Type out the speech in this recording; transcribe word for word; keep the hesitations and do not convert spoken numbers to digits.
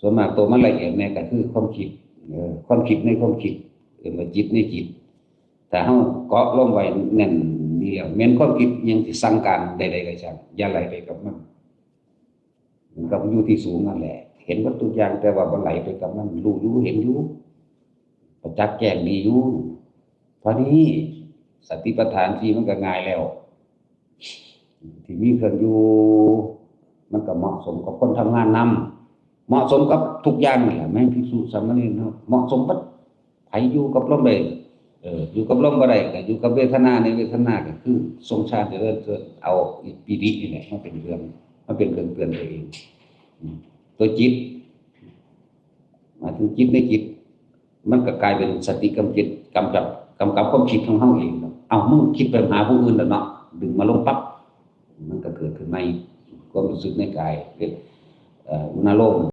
ส่วนมากตัวมันละเอียดแน่ก็คือความคิด เออ ความคิดในความคิด เอิ้นว่าจิตในจิต ถ้าเฮาเกาะลงไว้แน่นนี่แล้ว แม่นความคิดยังสิสั่งการใดๆก็ช่าง อย่าไหลไปกับมัน มันก็อยู่ที่สูงนั่นแหละ เห็นหมดทุกอย่าง แต่ว่าบ่ไหลไปกับมัน รู้อยู่ เห็นอยู่ ประจักษ์แจ้งดีอยู่ เท่านี้ สติปัฏฐานสี่มันก็ง่ายแล้ว ที่มีเครื่องอยู่ มันก็เหมาะสมกับคนทำงานนำ เหมาะสมกับทุกอย่างนั่นแหละ แม่นภิกษุสามเณรเนาะ เหมาะสมกับ ไผอยู่กับลมได้ เออ อยู่กับลมบ่ได้ ก็อยู่กับเวทนา ในเวทนาก็คือทรงฌานเจริญเกิด เอาปีตินี่แหละมาเป็นเครื่อง มาเป็นเครื่องเตือนตัวเอง อืม ตัวจิต หมายถึงจิตในจิต มันก็กลายเป็นสติกำจิต กำจับ กำกับความคิดของเฮาเอง เอา มึงคิดไปหาผู้อื่นแล้วเนาะ ดึงมาลงปั๊บ มันก็เกิดขึ้นใหม่ ความรู้สึกในกาย เป็น เอ่อ อุณาโลม